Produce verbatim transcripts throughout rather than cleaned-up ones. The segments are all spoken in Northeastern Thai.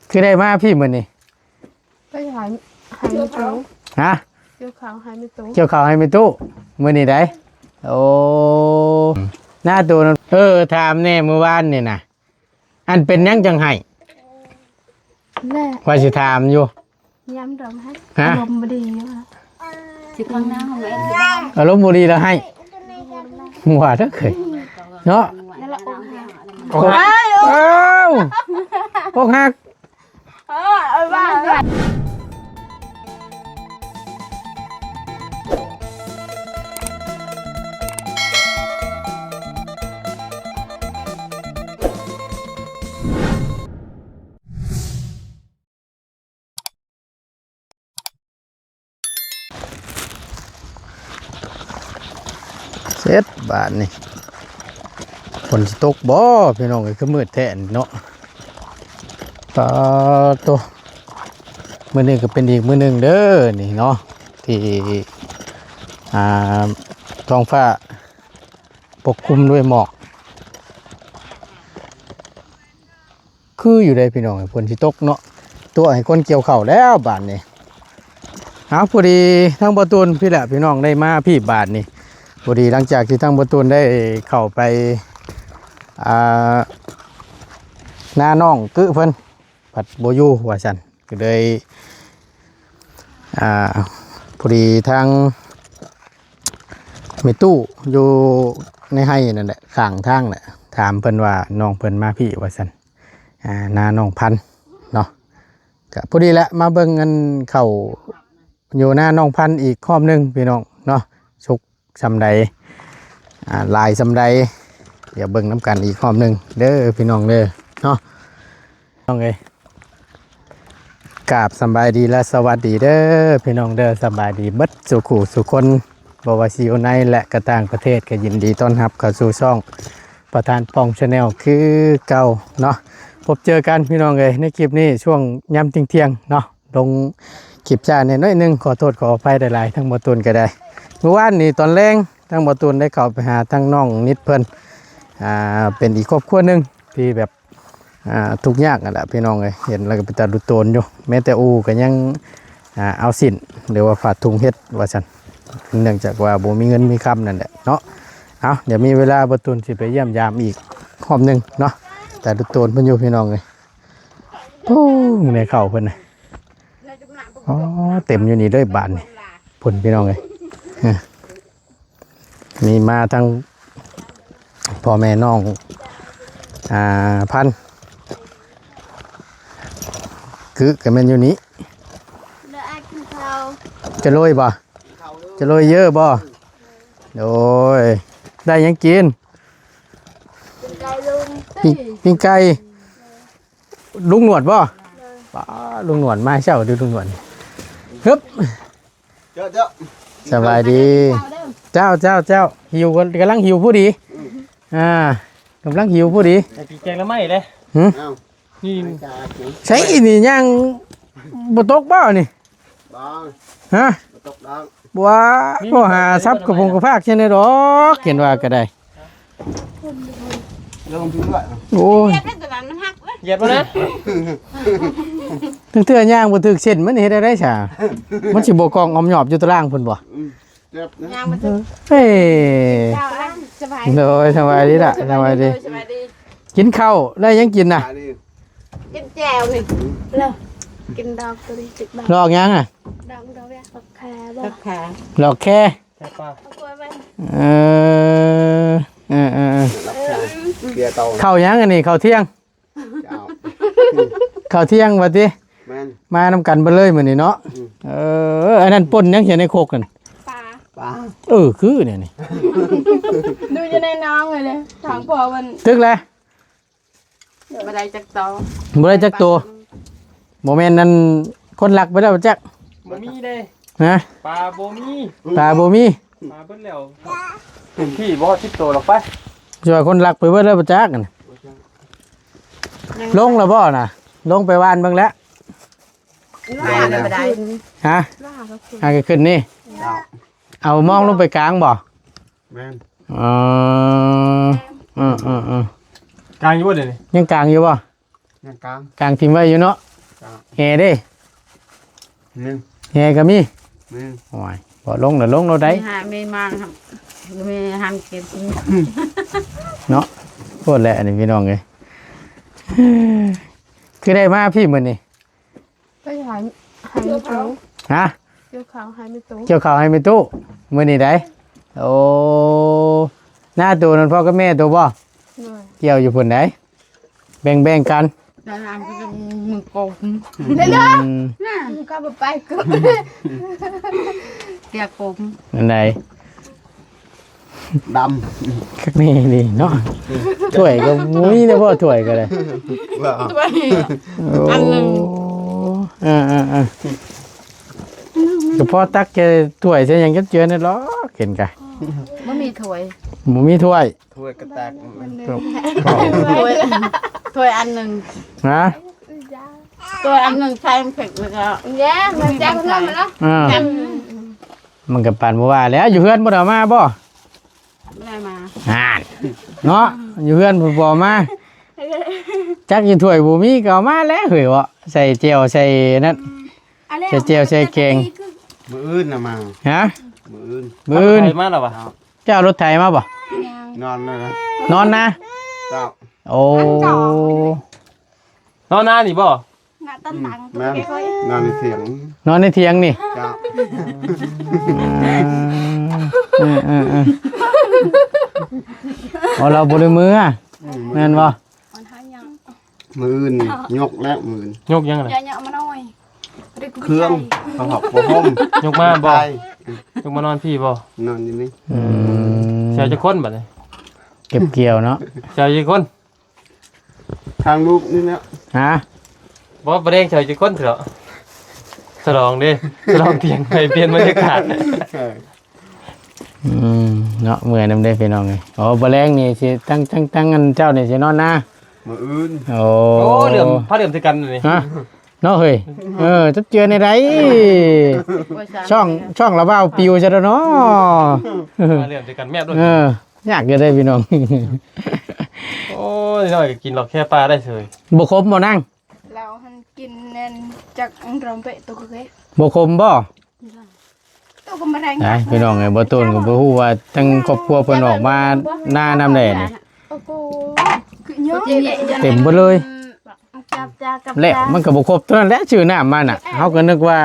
คือได้มาพี่มื้อนี้ ไปหา หาแม่ตู้ ฮะ เกี่ยวข้าวให้แม่ตู้ เกี่ยวข้าวให้แม่ตู้ มื้อนี้ได้ โอ้ หน้าตู้นั่น เออ ถามแน่ มื้อวานนี่นะ อันเป็นหยังจังไห้ แน่ ว่าสิถามอยู่ ยามดองให้ ฮะ อารมณ์บ่ดีอยู่ฮะ สิข้างหน้าของเอง อารมณ์บ่ดีแล้วไห้ ว่าเด้อเฮ้ย เนาะ นั่นละอกหัก อกหัก อ้าว อกหัก เออ เอาว่า เสร็จบาดนี่ ฝนสิตกบ่ พี่น้องเอ้ย คือมืดแท้นี่เนาะ ตาโต มื้อนี้ก็เป็นอีกมื้อหนึ่งเด้อ นี่เนาะ ที่ อ่า ท้องฟ้าปกคลุมด้วยหมอก คืออยู่ได้พี่น้อง ฝนสิตกเนาะ ตัวให้คนเกี่ยวข้าวแล้วบาดนี้ เอาพอดีทางบ่ตูนพี่แหละพี่น้องได้มาพี่บาดนี้ พอดีหลังจากที่ทางบ่ตูนได้เข้าไป อ่า นาน้องกึเพิ่น ผัดบ่อยู่ว่าซั่น ก็เลย อ่า พอดีทางแม่ตู้อยู่ในไฮ่นั่นแหละ ข้างทางแหละ ถามเพิ่นว่าน้องเพิ่นมาพี่ว่าซั่น อ่า นาน้องพันธุ์เนาะ ก็พอดีแหละ มาเบิ่งอันเข้าอยู่นาน้องพันธุ์อีกรอบหนึ่งพี่น้องเนาะ สุกส่ำใด อ่า หลายส่ำใด เดี๋ยวเบิ่งนำกันอีกรอบหนึ่งเด้อพี่น้องเด้อเนาะ น้องเอ้ย กราบสำบายดีและสวัสดีเด้อพี่น้องเด้อ สบายดีเบิดสู่คู่สู่คน บ่ว่าสิอยู่ในและก็ต่างประเทศ ก็ยินดีต้อนรับเข้าสู่ช่องประธานปอง Channel คือเก่าเนาะ พบเจอกันพี่น้องเอ้ย ในคลิปนี้ช่วงยามเที่ยงๆเนาะ ลงคลิปช้าแหน่น้อยหนึ่ง ขอโทษขออภัยหลายๆ ทั้งบ่ตูนก็ได้ เมื่อวานนี้ตอนแลง ทั้งบ่ตูนได้เข้าไปหาทั้งน้องนิดเพิ่น อ่า เป็นอีกครอบครัวหนึ่งที่แบบ อ่า ทุกข์ยากนั่นแหละพี่น้องเอ้ย เห็นแล้วก็เป็นตาดูโตนอยู่ แม้แต่อู่ก็ยัง อ่า เอาสิ้น หรือว่าผ้าถุงเฮ็ดว่าซั่น เนื่องจากว่าบ่มีเงินมีคำนั่นแหละเนาะ เอา เดี๋ยวมีเวลาบ่ตูนสิไปเยี่ยมยามอีกรอบหนึ่งเนาะ แต่ดูโตนเพิ่นอยู่พี่น้องเอ้ย โอ้ ในเข้าเพิ่นน่ะ อ๋อ เต็มอยู่นี่เด้อบาดนี่ พุ่นพี่น้องเอ้ย เออ มีมาทั้งพ่อแม่น้อง อ่า พันธุ์ คือก็แม่นอยู่นี่ เดี๋ยวอ้ายกินข้าว จะโรยบ่ จะโรยเยอะบ่ โดย ได้หยังกิน ปิ้งไก่ลุง ปิ้ง ปิ้งไก่ ลุงหนวดบ่ ป้า ลุงหนวดมาเช้าดูลุงหนวด ฮึบ เจ้า เจ้า สบายดี เจ้า เจ้า เจ้า หิวกัน กำลังหิวผู้ดี อ่า กำลังหิวผู้ดี แต่กินแกงละไม่เลย หึ อ้าว นี่ ไม่จ้า ใช่อีนี่ยังบ่ตกบ่นี่ บ่ ฮะ บ่ตกดอก บ่ว่า มี บ่หาทรัพย์กระพงกระพากเช่นนี้ดอก เห็นว่าก็ได้ ลงทุนด้วย โอ้ย เหยียบแล้วตัวนั้นมันหักเลย เหยียบแล้วนะ ถึงเทื่อย่างบ่ถึกเส้นมันเฮ็ดได้ซะ มันสิบ่กองออมหยอบอยู่ตารางพุ่นบ่ อืม เจ็บนะ ย่างมาถึง เฮ้ย เจ้าอ่ะ สบาย โดย สบายดีล่ะ สบายดี สบายดี กินข้าว ได้หยังกินน่ะ อันนี้ กินแจ่วนี่ เนาะ กินดอกตัวนี้ จิกดอก ดอกหยังอ่ะ ดอก ดอกเนี่ย ดอกแคบ่ ดอกแค ดอกแค ใช่ปะ เอากล้วยไป เออ เออ เออ เออ เบียร์เตา ข้าวหยังอันนี้ ข้าวเที่ยง เจ้า ข้าวเที่ยงว่าติ แม่น มานำกันเบิดเลยมื้อนี้เนาะ อืม เออ อันนั้นป่นหยังเขียนในโคกนั่น ปลา ปลา เออ คือเนี่ยนี่ ดูอยู่ในน้องเลยเนี่ย ถามพ่อมัน ตึกแล้ว บ่ได้จักโต บ่ได้จักโต บ่แม่นนั่น คนลักไปแล้วจัก บ่มีเด้ ฮะ ปลาบ่มี ปลาบ่มี ปลาเบิดแล้ว พี่บ่สิบโตหรอกไป สิว่าคนลักไปเบิดแล้วบ่จักนั่น ลงแล้วบ่น่ะ ลงไปหว่านเบิ่งแล้ว หว่านแล้วบ่ได้ ฮะ หาก็ขึ้นนี่ เจ้า เอามองลงไปกลางบ่ แม่น อ๋อ เออ เออ เออ กลางอยู่บ่เดี๋ยวนี้ ยังกลางอยู่บ่ กลาง กางถิ่มไว้อยู่เนาะ กลาง แห่เด้ นี่ แห่ก็มี นี่ โอ้ย บ่ลงแล้ว ลงแล้วได้ มีหา มีมาครับ มีหันกิน เนาะ โพดแหละ อันนี้พี่น้องเอ้ย คือได้มาพี่มื้อนี้ ไปหา หาแม่ตู้ ฮะ เกี่ยวข้าวให้แม่ตู้ เกี่ยวข้าวให้แม่ตู้ มื้อนี้ได้ โอ้ หน้าตู้นั่นพ่อกับแม่ตู้บ่ โดย เกี่ยวอยู่พุ่นได้ แบ่งๆกัน แล้วน้ำก็จะมือกลม อืม ก็บ่ไปก็ เตียกลม อันใด ดำ คักนี่ดีเนาะ ถ้วยก็บ่มีนะพ่อ ถ้วยก็ได้ ว่า ถ้วย โอ้ อันหนึ่ง เออๆๆ ก็พอตักแค่ถ้วยใส่หยังจับเจือนี่หรอก เห็นกะ บ่มีถ้วย บ่มีถ้วย ถ้วยกระแตก ถ้วย ถ้วยอันหนึ่ง ฮะ ถ้วยอันหนึ่งใส่น้ำแข็งแล้วก็ แย่ มันจับเพิ่นมาแล้ว อ่า จับ มันก็ปานบ่ว่าแล้ว อยู่เฮือนบ่ได้เอามาบ่ บ่ได้มา อ่าน เนาะ อยู่เฮือนบ่ได้เอามา จักอยู่ถ้วยบ่มีก็เอามาแล้วเฮ้ย เบาะ ใส่แจ่วใส่นั่น อันนี้ ใส่แจ่วใส่แกง มื้ออื่นน่ะมา ฮะ มื้ออื่น มื้ออื่น ไถมาแล้ววะ เจ้าเอารถไถมาบ่ ยัง นอนแล้วนะ นอนนะ เจ้า โอ้ อันเก่า นอนนานี่บ่ หน้าต้นตัง อืม แม่น ตัวเล็กๆ นอนในเถียง นอนในเถียงนี่ เจ้า อืม เออ เออ เออ อ๋อ เราบ่ได้มือ อืม แม่นบ่ อ่อนหายัง มื้ออื่นยกแล้วมื้ออื่น ยกยังไง เยอะๆมาหน่อย เครื่อง เขาหอกผ้าห่ม ยกมาบ่ ไทย ยกมานอนพี่บ่ นอนอยู่นี่ อืม เสียจักคนบัดนี้ เก็บเกี่ยวเนาะ เสียจักคน ทางลูกนี่แหละ ฮะ บ่ บ่ได้เสียจักคนเถอะ ฉลองเด้ ฉลองเถียงให้เปลี่ยนบรรยากาศ เออ อืม เนาะ เมื่อยนำเด้พี่น้องเอ้ย อ๋อ บ่แลงนี่สิ ทั้ง ทั้ง ทั้งอันเจ้านี่สินอนนา มื้ออื่น โอ้ โอ้ เหลื่อม ผ้าเหลื่อมใส่กันนี่ ฮะ เนาะเฮ้ย เออ จับเจือในใด ช่อง ช่องละบ่าวปิวซะแล้วเนาะ ผ้าเหลื่อมใส่กันแมบด้วย เออ ยากอยู่เด้พี่น้อง โอ้ย น้อยก็กินหรอกแค่ปลาได้เฉย บ่ครบบ่นาง เราหันกินนั่นจากอังกฤษไปตัวเกย บ่คมบ่ ตัวก็มาแรง ได้พี่น้องเอ้ย บ่ตูนก็บ่ฮู้ว่าทั้งครอบครัวเพิ่นออกมาหน้านำแลนี่ โอ้โห คือเยอะ เต็มเบิดเลย จับจ้ากับ แล้ว จ้า มันก็บ่ครบเท่านั้นแหละ ชื่อน้ำมาน่ะ เฮาก็นึกว่า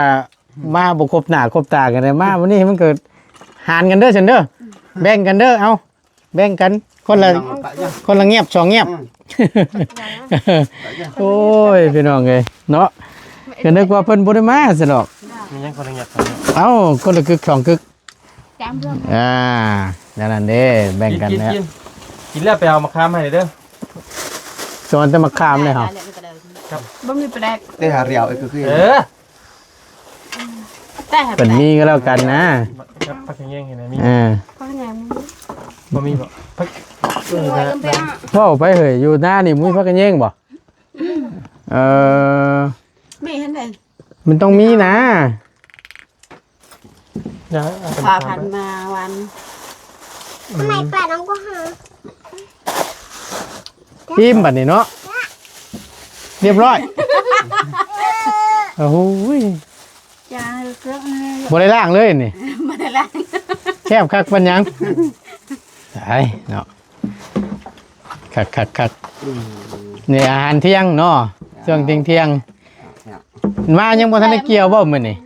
มาบ่ครบหน้าครบตากันเลย มาวันนี้มันก็หารกันเด้อซั่นเด้อ แบ่งกันเด้อ เอา แบ่งกันคนละ เอาไปจ้ะ คนละเงียบสองเงียบ อืม โอ้ย พี่น้องเอ้ย เนาะ ก็นึกว่าเพิ่นบ่ได้มาซะดอก มีหยังคนละเงียบสองเงียบ เอ้า คนละกึกสองกึก จามเรื่อง อ่า นั่นนั่นเด้ แบ่งกัน กิน แล้ว กิน กินแล้วไปเอามะขามให้เด้อ สอนแต่มะขามเลยเหรอ บ่มีปลาแดก ได้หาเรียวไอ้คือคือ เออ แต่หา เป็นมีก็แล้วกันนะ ครับ ผักกะแยงเห็นไหม มี อ่า ผักกะแยง บ่มีบ่ ผัก เออ เว้าไปเหย อยู่หน้านี่มีผักกะแยงบ่ เออ มีเห็นไหม มันต้องมีนะ นะ เอาไป พา ทำ พัน ไป มาวัน อืม ทำไมปลาน้องก็หา อิ่มบัดนี้เนาะ เรียบร้อย โอ้โหย จานเครื่องนี่ บ่ได้ล้างเลยนี่ บ่ได้ล้าง แซ่บคักปานหยัง ตายเนาะ คักคักคัก อืม นี่อาหารเที่ยงเนาะ ช่วงเที่ยงเที่ยง ครับ มายังบ่ทันได้เกี่ยวบ่มื้อนี้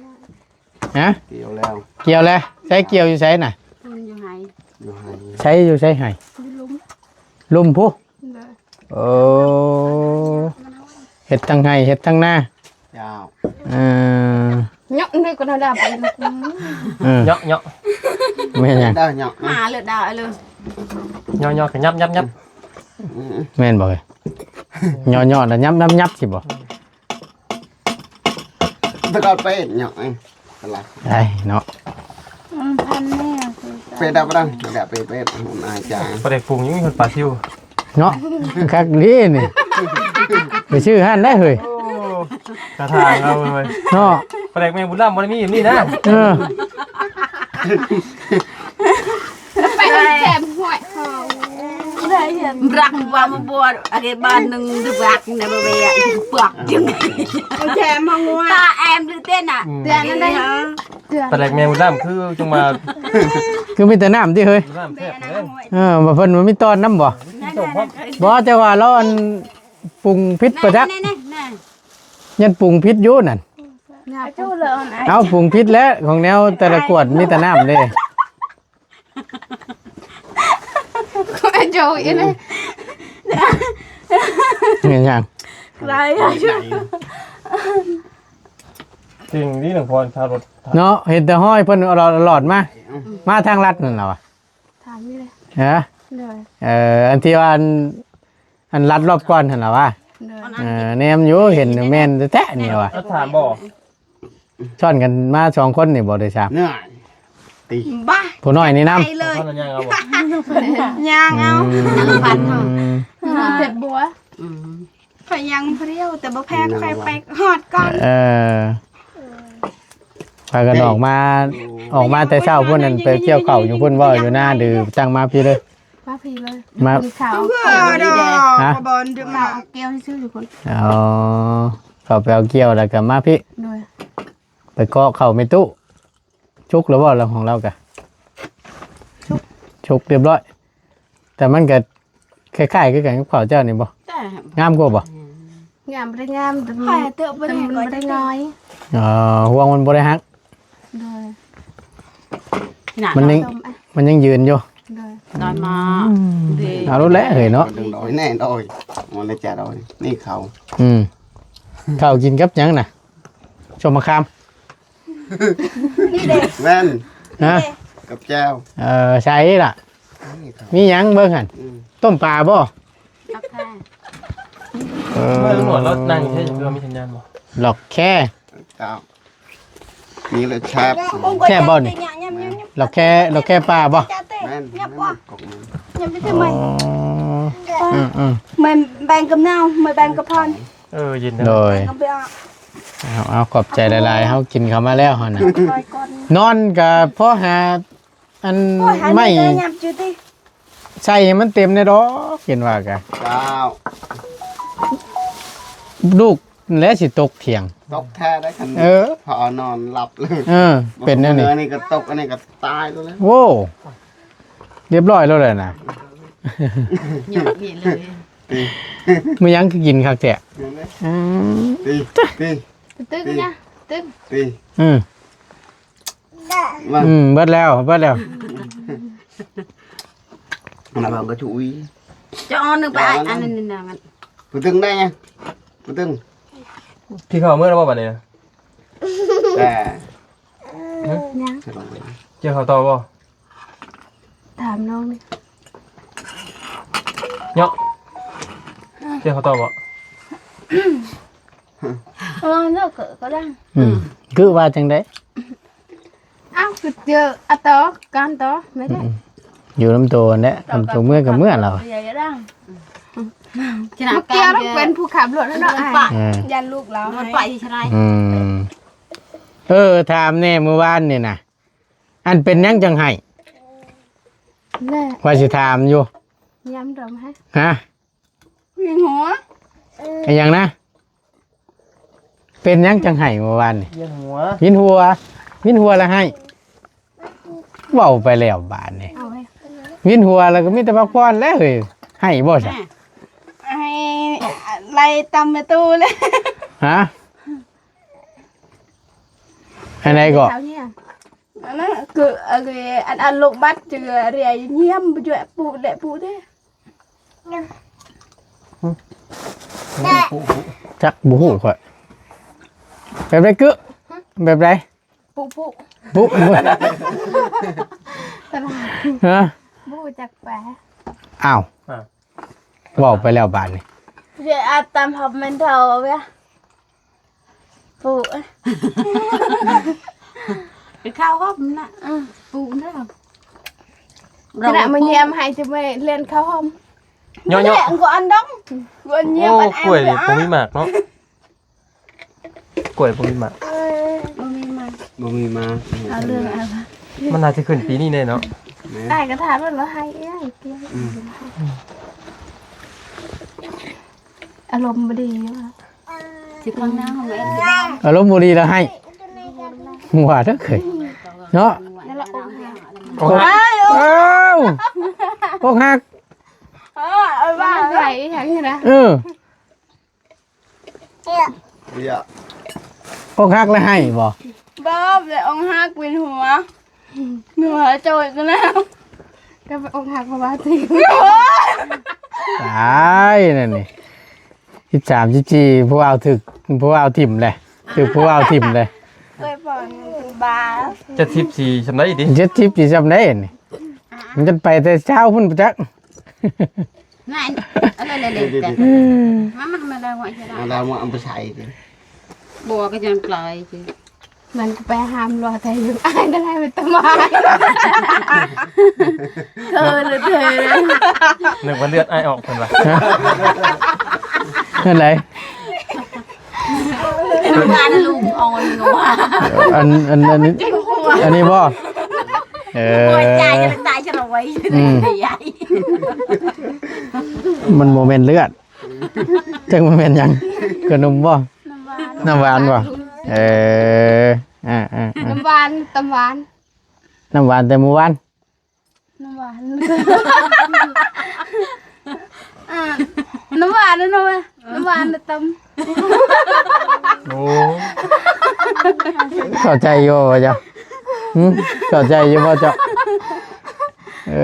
ฮะ เกี่ยวแล้ว เกี่ยวแล้ว ใช้เกี่ยวอยู่ไสน่ะ มันอยู่ไห้ อยู่ไห้ ใช้อยู่ไสไห้ อยู่ลุ่ม ลุ่มพุ เด้อ โอ้ เฮ็ดทั้งไห้ เฮ็ดทั้งนา เจ้า เออ เนาะ นี่ก็น่าด่าไป เออ เนาะ เนาะ แม่นหยัง ได้เนาะ หาเลยด่าเลย เนาะ เนาะ ก็ยับ ยับ ยับ อืม แม่นบ่เอ้ย เนาะ เนาะ แล้วยับ ยับ ยับสิบ่ แต่ก่อนไปเนาะ เอ้ย อะไร ได้เนาะ อืม พันเนี่ยคือ ไปดับดัง ดับไป ไป อาจารย์ ปลาแดกปรุงยังมีคนปลาซิว เนาะ คักดีนี่ ไปซื้อหั่นได้เฮ้ย โอ้ กระถางเอาเลย เนาะ ปลาแดกแมงบุญล่ำบ่ได้มีอยู่นี่นะ เออ ไปแจมห้วย รักว่ามาบวชอะไรบ้านหนึ่งรักนะบ่เวียบักจัง โอเคมางัว ตาแอมหรือเต้นอ่ะ อืม เตือนนั่นได้ เตือน ปลาแดกแมงดำคือจังหวะ คือมีแต่น้ำติเฮ้ย น้ำแซ่บเลย เออ บ่เพิ่นบ่มีตอนนำบ่ กินส้มพร้อม บ่ แต่ว่าเราอันปรุงผิดประจักษ์ นั่นๆๆๆ ยันปรุงผิดอยู่นั่น เอาปรุงผิดแล้ว ของแนวแต่ละขวดมีแต่น้ำเด้ โจอีนี่ เห็นยัง ไรอะ สิ่งที่หลวงพ่อชาวรถ เนาะ เห็นแต่ห้อยเพิ่นเอาหลอด หลอดมา มาทางลัดนั่นแหละวะ ถามนี่เลย ฮะ โดย เอ่อ อันที่ว่าอัน อันลัดรอบก่อนหั่นล่ะวะ โดย เออ แนมอยู่ เห็นแม่นแท้ๆ นี่วะ เอาถามบ่ ซ้อนกันมาสองคนนี่บ่ได้สาม เนี่ย ตี บ้า ผู้น้อยนี่นำ ไปเลย ท่านยังเอาบ่ ย่างเอา อืม เจ็บบัว อืม ข่อยยังเพรียว แต่บ่แพ้ข่อยไปฮอดก่อน เออ พากันออกมา ออกมาแต่เช้าพุ้นนั่น ไปเกี่ยวข้าวอยู่พุ้น เว้าอยู่นา ดื้อตั้งมาพี้เลย มาพี้เลย มา กินข้าว เพื่อดอก ฮะ บ่อนเดือด ข้าวเอาแก้วให้ซื้ออยู่พุ้น อ๋อ เข้าไปเอาเกี่ยวแล้วก็มาพี้ โดย ไปเกาะเข้าแม่ตู้ ชุกแล้วบ่ แล้วของเรากะ ชุก ชุกเรียบร้อย แต่มันก็คล้ายๆ คือกันกับข้าวเจ้านี่บ่ แต่ งามกว่าบ่ งามบ่ได้งาม แต่มัน ข่อยเตอะบ่ได้ แต่มันบ่ได้ ก่อน ง่อย อ๋อ ห่วงมันบ่ได้หัก โดย น่ะ มันยัง ต้มอ่ะ มันยังยืนอยู่ โดย ตอนมา อืม ดี เอาแล้วแหละเฮ้ยเนาะ ดอยแน่ดอย มันเลยจะดอย นี่เขา อืม ข้าวกินกับหยังน่ะ ส้มมะขาม นี่เด้ แม่น ฮะ กับแจ่ว เออ ใช่ล่ะ นี่ครับ มีหยังเบิ่งหั่น อืม ต้มปลาบ่ ครับค่ะ เออ เมื่อตำรวจรถนั่งอยู่ใช่ไหม มีสัญญาณบ่ หลอกแค่ ครับ นี่เลยแซ่บ แซ่บบ่นี่ หลอกแค่ หลอกแค่ปลาบ่ แม่น แม่นกบมัน ยังไม่ถึงไหม อ๋อ อืมอืม เหมือนแบงกับเน่า เหมือนแบงกับพร เออ เย็นนะ โดย แบงกับเบล เอา เอา ขอบใจหลายๆ เฮากินเข้ามาแล้วหั่นน่ะ คอยก่อน นอนก็พอหา อัน โอ้ย หา ไม้ เงินเดือนยามจุติ ใส่ให้มันเต็มแน่ดอก เห็นว่ากะ เจ้า ลูกและสิตกเถียง ตกแท้ได้คัน เออ พอนอนหลับเลย เออ เป็นแนวนี้ อันนี้ก็ตก อันนี้ก็ตายแล้วนะ โว้ เรียบร้อยแล้วแหละนะ หยอกนี่เลย ตี มื้อยังคือกินคักแท้ เห็นไหม อืม ตี ตี ตึ้งนะ ตึ้ง ตี อืม มา อืม เบิดแล้ว เบิดแล้ว มันก็ถุย จะเอาหนึ่งไป เอาอัน อันนั้นนี่นะมัน ผู้ตึงได้ไง ผู้ตึง พี่เข้าเมื่อแล้วบ่บัดนี้นะ แต่ ยัง เจ้าเขาต่อบ่ ถามน้องนี่ เนาะ เจ้าเขาต่อบ่ เออ เนาะ ก็ ก็ได้ อืม คือว่าจังได๋ อ้าว คือเจออะต่อ การต่อ ไม่ได้ อืม อยู่นำตัวนั่นแหละ นำตัวเมื่อก็เมื่อแล้ว อย่า อย่าได้ ขนาด เมื่อกี้ การ เราเป็นผู้ขับรถแล้วเนาะ เออ อ้าย เออ ยันลูกเรา มันไปที่ชราย อืม เออ ถามแน่ มื้อวานนี่นะ อันเป็นหยังจังไห้ แน่ ว่าสิถามอยู่ ยามดมฮะ ฮะ มีหัว อะหยังนะ เป็นหยังจังไห้เมื่อวานนี่ เวียนหัว วินหัว วินหัวแล้วไห้ เว้าไปแล้วบาดนี่ เอาไว้ วินหัวแล้วก็มีแต่พักผ่อนแล้วเฮ้ย ไห้บ่ซะ ให้ไล่ตำประตูเลย ฮะ อันใดก็ เขาเนี่ย อันนั้นคือ อันนี้ อัน อันลูกบัดจือเรียเยี่ยมไปช่วยปู่และปู่เด้ จักบ่ฮู้ข้อย แบบใดกึ แบบใด ปุ๊ปุ๊ ปุ๊ ตลาด ฮะ บ่ฮู้จักแปล อ้าว อ่ะ เว้าไปแล้วบาดนี้ เดี๋ยวอาบตามหอบแม่นเฒ่าเว้ย ปู่ ไปเข้าห้องนะ อืม ปู่นะ ขณะมาเยี่ยมให้จะไม่เล่นเข้าห้อง ย่อๆ แหละกูอันดอง กูอันเยี่ยม โอ้ อันแอม กล้วยนี่ อ่ะ บ่มีหมากเนาะ กล้วยบ่มีหมาก เออ บ่มีหมาก บ่มีหมาก เอาเรื่องเอาละ มันน่าจะขึ้นปีนี้แน่เนาะ แม่น อ้ายก็ถามว่าเราให้เอ้ยเกี่ยว อืม อารมณ์บ่ดีว่ะ สิข้างหน้าห้องแอร์ที่บ้าน อารมณ์บ่ดีแล้วให้ ว่าเด้อเคย เนาะ นั่นละองค์ โอ้ย อ้าว อกหัก เออ เอาว่า ไหวอย่างนี้นะ เออ เดี๋ยว อกหักแล้วให้บ่ บ่เลยองค์ฮักเป็นหัว หัวโจยกันแล้ว ก็ไปอกหักเพราะว่าจริง ตายนั่นนี่ สิบสาม สิบสี่ ผู้เอาถึก ผู้เอาถิ่มเลย ถึกผู้เอาถิ่มเลย เคยบอกบา เจ็ดสิบสี่ สำได้อีกดิ เจ็ดสิบสี่ สำได้นี่ มันจะไปแต่เช้าพุ่นไปจัก นั่น อะไรเลยเลยแต่ มา มา มา แล้วว่าจะได้ เอาแล้วมาเอาไปใส่ดิ บัวก็ยังปล่อยสิ มันก็ไปห้ามรอแต่อยู่ อ้ายก็ได้เป็นตะมาย เธอเลยเธอ นึกว่าเลือดอ้ายออกเพิ่นว่า นั่นไหน เป็นการลูกอ่อนงัว อัน อัน อันนี้ อันนี้บ่ เออ หัวใจจะตายจะรวย อืม ใหญ่ มันบ่แม่นเลือด จักมันแม่นหยัง ขนมบ่ น้ำหวาน น้ำหวานบ่ เออ อ่า อ่า อ่า น้ำหวาน ตำหวาน น้ำหวานแต่มื้อวาน น้ำหวาน อ่า น้ำหวานนะน้องเว้ย น้ำหวานนะตำ โอ้ เข้าใจอยู่บ่เจ้า หึ เข้าใจอยู่บ่เจ้า เอ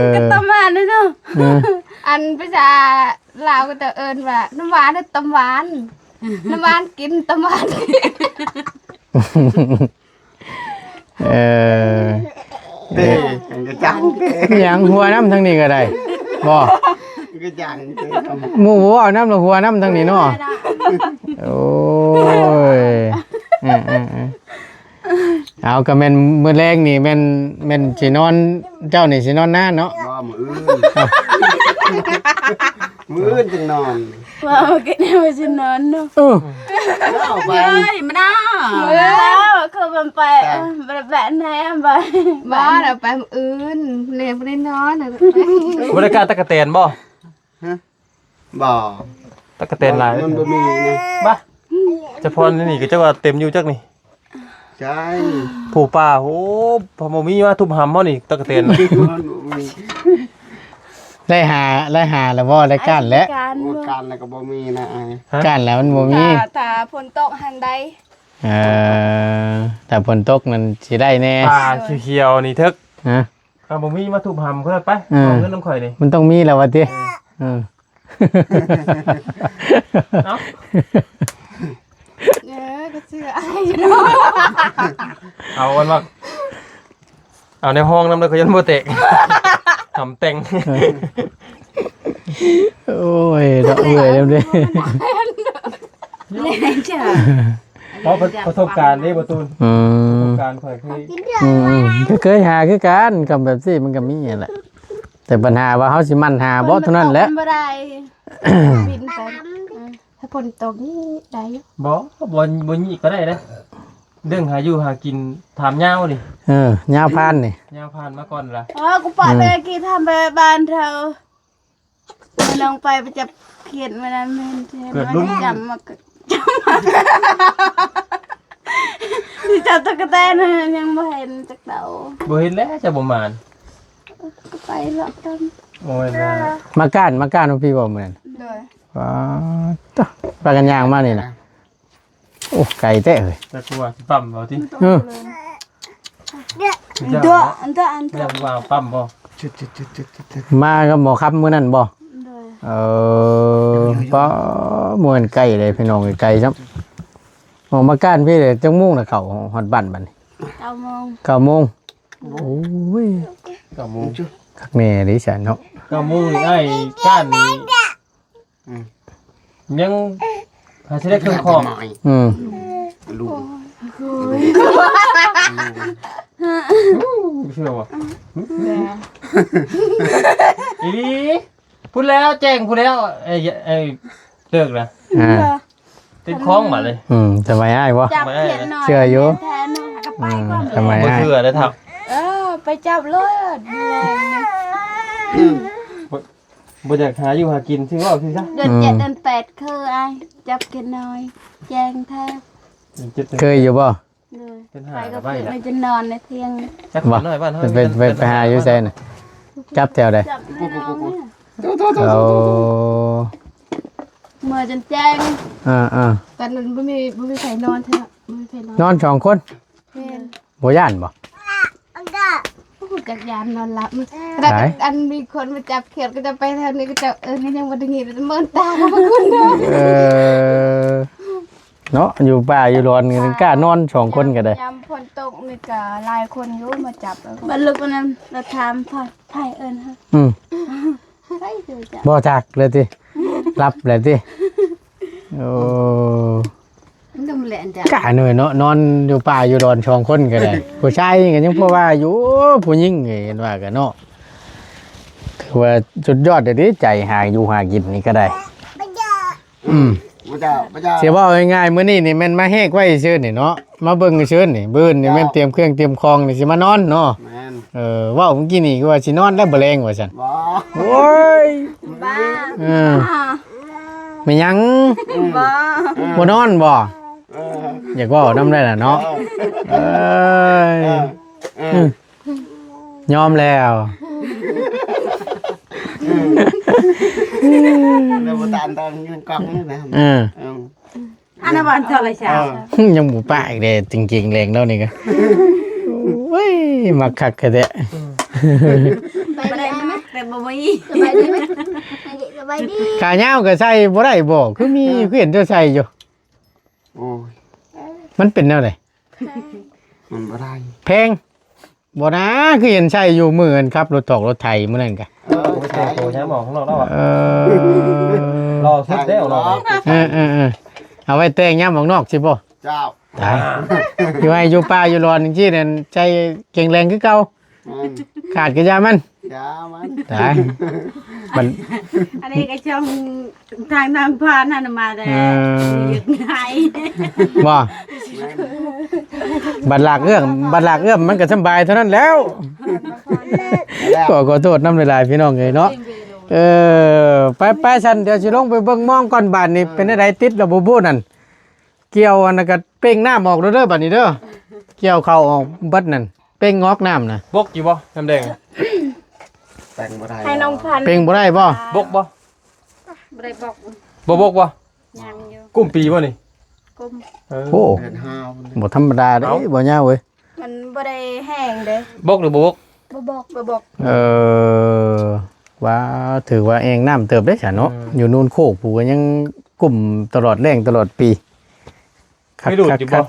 อ ก็ตำหวานนะเนาะ เออ อันภาษาลาวก็จะเอิ้นว่า น้ำหวานนะตำหวาน น้ำหวานกิน ตำหวาน เออ เต้ เออ มันก็จังเต้ หยังหัวน้ำทางนี้ก็ได้ บ่ มันก็จังเต้ หมู่บ่เอาน้ำละหัวน้ำทางนี้เนาะ โอ้ย เออ เออ เออ เอา ก็แม่นมื้อแลงนี่แม่น แม่นสินอน เจ้านี่สินอนนานเนาะ บ่ มื้ออื่น มื้ออื่นจึงนอน ว่ามันก็แนวจะนอนเนาะ เออ เอาไป เฮ้ย มาหน้า แล้วคือมันไป เออ แบบแบบไหนอะไป บ้านเอาไปมื้ออื่น เลยบ่ได้นอนอะ บ่ได้กล้าตั๊กแตนบ่ ฮะ บ่ ตั๊กแตนหลาย มันบ่มีนะ บ้า เฉพาะนี่ก็จะว่าเต็มอยู่จักนี่ ใช่ ผู้ป่า โอ้ พอบ่มีมาทุบหำเฮานี่ ตั๊กแตน มันบ่มี ได้หา ได้หาแล้วบ่ ได้ก้านแล้ว การ โอ้ บ่ การแล้วก็บ่มีนะอ้าย ฮะ ก้านแล้วมันบ่มี ถ้า ถ้าฝนตกหั้นได้ เออ ถ้าฝนตกมันสิได้แน่ ป่าเขียวๆนี่เถิก ฮะ เอาบ่มีมาทุบหำเพิ่นไป เออ เอาเงินนำข่อยนี่ มันต้องมีแล้ววะติ เออ เออ เอ้า เออ ก็เชื่ออ้ายอยู่เนาะ เอาอันว่า เอาในห้องนำเลย เขายังบ่แตก หำแต่ง โอ้ย ดอกเอื้อยแล้วเด้ จ้ะ เพราะประสบการณ์นี่บ่ตูน อืม ประสบการณ์ข่อยคือ อืม ก็เคยหาคือกัน กับแบบซี่มันก็มีนั่นแหละ แต่ปัญหาว่าเฮาสิหมั่นหาบ่เท่านั้นแหละ บ่ได้ บินไป ถ้าฝนตกนี่ได้อยู่ บ่ บ่ บ่หยิกก็ได้เด้ เรื่องหาอยู่หากิน ถามยาวนี่ เออ ยาวผ่านนี่ ยาวผ่านมาก่อนละ อ๋อ กูปะ อืม ไปกี่ทำไปบ้านเธอ น้องไปไปจับเขียดมานั้นแม่นเธอ เกิดรุ่น จำมา จำมา ที่จับตั๊กแตนน่ะยังบ่เห็นจักเต่า บ่เห็นแล้วจะบ่หมาน ก็ไปเลาะกัน โอ้ยนะ มาก้าน มาก้านของพี่บ่เหมือน โดย ว้า ตะ พากันย่างมานี่นะ โอ้ ไกลแท้เฮ้ย แต่กลัวสิปั๊มเอาติ เออ เนี่ย เดี๋ยว อันเดียว อันเดียว เรียกว่าปั๊มบ่ มากับหมอคำมื้อนั้นบ่ โดย เออ ป้า ม่วนไกลเลยพี่น้อง ไกลซ้ำ ออกมาก้านพี่เลย จักโมงน่ะเข้าฮอดบ้านบัดนี้ เก้าโมง เก้าโมง โอ้ย เก้าโมง คักแน่เด้ฉันเนาะ เก้าโมงนี่ไอ้ก้านนี่ อืม ยังหาสิได้เครื่องของ อืม ลูก เชื่อบ่ อีหลี พูดแล้วแจ้งพูดแล้ว ไอ้ ไอ้เลิกนะ อ่า ติดของมาเลย อืม สบายอ้ายบ่ จับเขียนหน่อย เชื่ออยู่ แทนหน่อย ก็ไปก่อน อืม สบายอ้าย บ่เชื่อได้อเฒ่า เออ ไปจับเลย อืม บ่อยากหาอยู่หากิน ซื่อเว้าซื่อซะ เดือนเจ็ด อืม เดือนแปด คืออ้ายจับเขียดน้อย แจ้งแท้ เดือนเจ็ด เคยอยู่บ่ โดย เป็นหา ไปก็ ก็ไป คือ ละ ไม่จะนอนในเที่ยง จัก บ่ น้อยบ้านเฮา เป็น เป็น เป็น เป็นหาอยู่ไสน่ะ จับแถวใด จับในน้ำเนี่ย โอ้ เมื่อจนแจ้ง อ่า อ่า ตอนนั้นบ่มี บ่มีใครนอนเถอะ บ่มีใครนอน นอนสองคน แม่น บ่ย่านบ่ โอ้โห จักยานนอนหลับ ไหน อันมีคนมาจับเขียดก็จะไปแถวนี้ก็จะ เออ นี่ยังบ่ได้ยิน เมินตาพวกคุณเด้อ เออ เนาะ อยู่ป่าอยู่ดอนกัน กล้านอนสองคนก็ได้ ยามฝนตกนี่ก็หลายคนอยู่มาจับแล้ว บัดลุกอันนั้น เราถามไผ ไผเอิ้นฮะ อืม ไผเอิ้นจ้ะ บ่จักเลยติ หลับเลยติ โอ้ มันก็บ่แล่นจ้ะ กะหน่อยเนาะ นอนอยู่ป่าอยู่ดอนสองคนก็ได้ ผู้ชายนี่ก็ยังพอว่าอยู่ ผู้หญิงนี่เห็นว่ากันเนาะ ถือว่าสุดยอดเลยเด้ ใจหาอยู่หากินนี่ก็ได้ อืม บ่เจ้า บ่เจ้า สิเว้าง่ายๆ มื้อนี้นี่แม่นมาแฮกไว้ซื่อนี่เนาะ มาเบิ่งซื่อนี่ มื้ออื่นนี่ เจ้า แม่นเตรียมเครื่องเตรียมของนี่สิมานอนเนาะ แม่น เออ เว้าเมื่อกี้นี่ก็ว่าสินอนแล้วบ่แลงว่าซั่น บ่ โอ้ย บ้า เออ แม่นหยัง บ่ บ่นอนบ่ เออ อยากเว้านำได้ล่ะเนาะ เออ เอ้ย เออ เออ อืม ยอมแล้ว แล้วบ่ตามตอนยืนกล้องนี่นะ เออ เออ อันนั้นวันโทรศัพท์ เออ ยังบ่ปะอีกเด้ จริงๆ แรงแล้วนี่ก็ โอ้ย มักคักแท้ ไปได้ไหม แต่บ่มี สบายดีไหม สบายดี ขายาวก็ใส่บ่ได้บ่ คือมี เออ คือเห็นเจ้าใส่อยู่ โอ้ย มันเป็นแนวใด มันบ่ได้ แพง บ่นะ คือเห็นใส่อยู่มื้ออันขับรถถอกรถไถมื้อนั้นกะ เออ โอ้ย ใช่ แต่งตัวย้ำออกข้างนอกแล้วอะ เออ รอสุดแล้วรอ เออ เออ เออ เอาไว้แต่งยามออกนอกสิบ่ เจ้า ตาย อยู่ให้อยู่ป่าอยู่ดอนจังซี่นั่น ใจแข็งแรงคือเก่า อืม ขาดก็อย่ามัน อย่ามัน ตาย มัน อันนี้ก็ช่องทางนางพานั่นน่ะมาแต่ เออ หยุดไง บ่ บัดหลากเอื้อม บัดหลากเอื้อมมันก็สำบายเท่านั้นแล้ว แล้ว ก็ขอโทษนำหลายๆ พี่น้องเอ้ยเนาะ เออ ไปๆ ซั่น เดี๋ยวสิลงไปเบิ่งมองก่อน บาดนี้ เออ เป็นจั่งใด ติดแล้วบ่บุนั่น เกี่ยวอันนั้นก็เป่งน้ำออกแล้วเด้อ บาดนี้เด้อ เกี่ยวเข้าออกเบิดนั่น เป่งงอกน้ำน่ะ บกอยู่บ่ น้ำแดง แต่งบ่ได้ ให้น้องพันธุ์ เป่งบ่ได้บ่ บกบ่ บ่ได้บก บ่บกบ่ ยังอยู่ กุ้มปีบ่นี่ กุ้ม เออ โอ้ เดือนห้า บ่ธรรมดาเด้ เอ้า บ่ยาวเว้ย มันบ่ได้แห้งเด้ บกหรือบ่บก บ่บก บ่บก เออ ว่าถือว่าแอ่งน้ำเติบเด้ซะเนาะ อืม อยู่โนนโคกพู้นก็ยังกุ้มตลอดแล้งตลอดปี คัก มีลูกอยู่บ่ คัก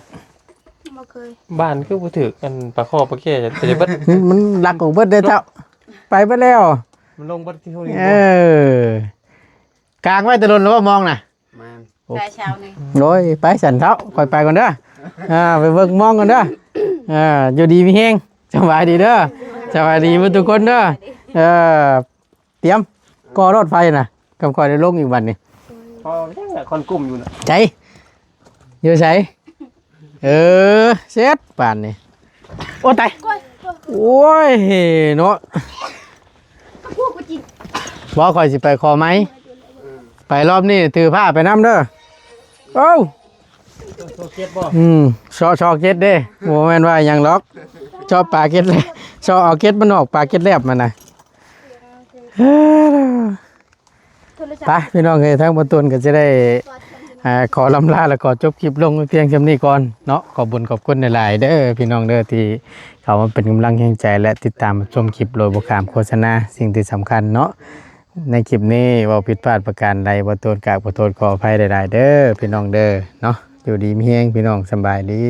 บ่เคย บ้านคือบ่ถืกอันปลาข้อปลาแก้จะไปเบิด มัน มันลักออกเบิดเด้เฒ่า ไปเบิดแล้ว มันลงเบิดที่ห้องนี้ เออ กางไว้แต่โดนแล้วบ่มองน่ะ แม่น โอ้ แต่เช้านี่ โอ้ย ไปซั่นเฒ่า ข้อยไปก่อนเด้อ อ่า ไปเบิ่งมองก่อนเด้อ อ่า อยู่ดีมีแฮง สบายดีเด้อ สบายดีเบิดทุกคนเด้อ เออ เตรียม ก่อรถไฟน่ะ กับข้อยได้ลงอีกบัดนี้ พอยังน่ะคนกลุ่มอยู่น่ะ ใส อยู่ไส เออ เสร็จปานนี้ โอ้ตาย โอ้ย เนาะ บ่ ข้อยสิไปขอไม้ ไปรอบนี้ถือผ้าไปนำเด้อ เอ้า อืม เซาะ เซาะเก็ดเด้ บ่แม่นว่าหยังหรอก เซาะปลาเก็ดแลบ เซาะเอาเก็ดมันออก ปลาเก็ดแลบมันน่ะ เฮ้อ โทรศัพท์ ไป พี่น้องเอ้ย ทางบ่าวตูนก็จะได้ อ่า ขอลำลา แล้วก็จบคลิปลงเพียงส่ำนี้ก่อนเนาะ ขอบบุญขอบคุณหลายๆ เด้อ พี่น้องเด้อ ที่เข้ามาเป็นกำลังแฮงใจ และติดตามชมคลิปโดยบ่ข้ามโฆษณา สิ่งที่สำคัญเนาะ ในคลิปนี้เว้าผิดพลาดประการใด บ่าวตูนกราบขอโทษขออภัยหลายๆ เด้อ พี่น้องเด้อ เนาะ อยู่ดีมีแฮง พี่น้อง สำบายดี